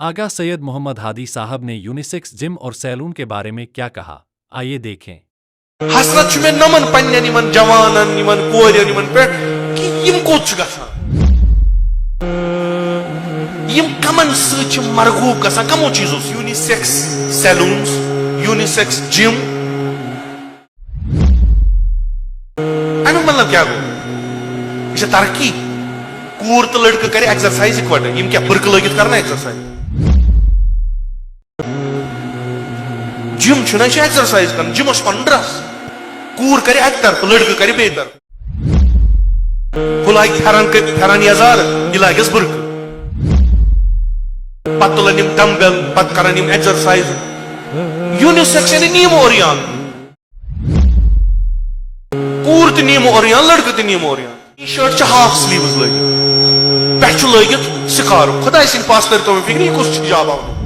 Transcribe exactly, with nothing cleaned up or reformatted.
आगा सैयद मोहम्मद हादी साहब ने unisex gym और सैलून के बारे में क्या कहा, आइए देखें। حسرت چھُ مےٚ نۄمن پننٮ۪ن یِمن جوانن، یِمن کورٮ۪ن، یِمن پٮ۪ٹھ کہِ یِم کوٚت چھِ گژھان؟ یِم کمن سۭتۍ چھِ مرغوب گژھان؟ کمو چیٖزو سۭتۍ؟ یونیسیکس سیلونز، یونیسیکس جم۔ امیُک مطلب کیٛاہ گوٚو؟ یہِ چھےٚ ترقی۔ کوٗر تہٕ لڑکہٕ کرِ ایکسرسایز اکوٹے۔ یِم کیٛاہ بُرقہٕ لٲگِتھ کرنا ایکسرسایز؟ جم چھُنہ، یہِ چھِ ایکسرسایز کران۔ جمس چھُ پنُن ڈریس۔ کوٗر کرِ اکہِ طرفہٕ، لڑکہٕ کرِ بیٚیہِ طرفہٕ۔ ہُہ لاگہِ پھیرن کٔرِتھ، پھیرن یزار، یہِ لاگٮ۪س بُرقہٕ۔ پتہٕ تُلن یِم ڈمبل، پتہٕ کرن یِم ایکسرسایز۔ یونیسیکس یعنی نیٖم اوریان۔ کوٗر تہِ نیٖم اوریان، لڑکہٕ تہِ نیٖم اوریان۔ ٹی شٲٹ چھِ ہاف سلیوز لٲگِتھ، پٮ۪ٹھٕ چھُ لٲگِتھ سکارف۔ خۄداے سٕنٛدِ پاسہٕ تٔرۍ تِمن فِکرِ، یہِ کُس چھُ حجاب آمُت؟